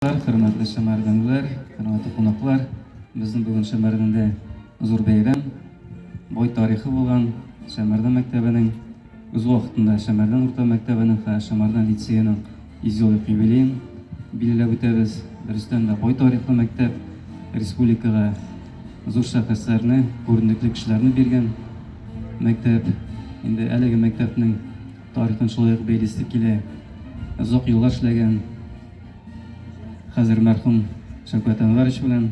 Хөрмәтле шәмәрдәнлеләр, хөрмәтле кунаклар, безнең бүген Шәмәрдәндә зур бәйрәм. Бай тарихы булган Шәмәрдән мәктәбенең, үз вакытында Шәмәрдән урта мәктәбенең һәм Шәмәрдән лицееның 100 еллык юбилеен билгеләп үтәбез. Дөрестән дә, бай тарихлы мәктәп, республикага зур шәхесләрне, күренекле кешеләрне биргән мәктәп. Инде әлеге мәктәпнең тарихын шулай ук бәйлисе килә. Озак еллар эшләгән Хәзер мәрхүм Шәүкәт Әнвәрович белән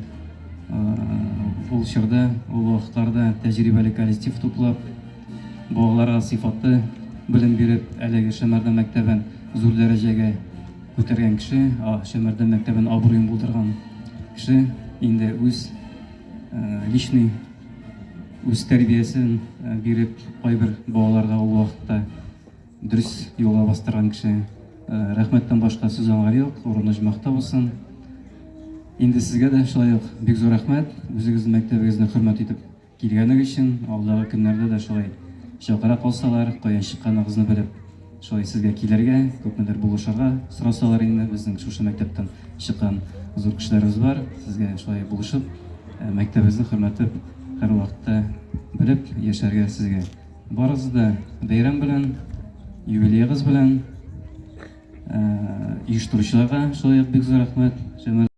ул чорда, ул вакытларда тәҗрибәле коллектив туплап, балаларга сыйфатлы белем биреп, әлеге Шәмәрдән мәктәбен зур дәрәҗәгә күтәргән кеше, Шәмәрдән мәктәбен абруен булдырган кеше инде үз личный үз тәрбиясен биреп, кайбер балаларга ул вакытта Дөрес юлга бастырган кеше. Рәхмәттән башка сүз аңар юк, урыны оҗмахта булсын. Инде сезгә дә шулай ук бик зур рәхмәт, үзегезнең мәктәбегезне хөрмәт итеп килгәнегез өчен. Алдагы көннәрдә дә шулай чакыра калсалар, каян чыкканыгызны белеп, шулай сезгә килергә, күпмедер булышырга сорасалар инде, безнең шушы мәктәптән чыккан зур кешеләребез бар, сезгә шулай булышып, мәктәбебезне хөрмәтләп, һәрвакытта белеп яшәргә сезгә. Барыгызны да бәйрәм белән, юбилеегыз белән, оештыручыларга шулай ук бик зур рәхмәт.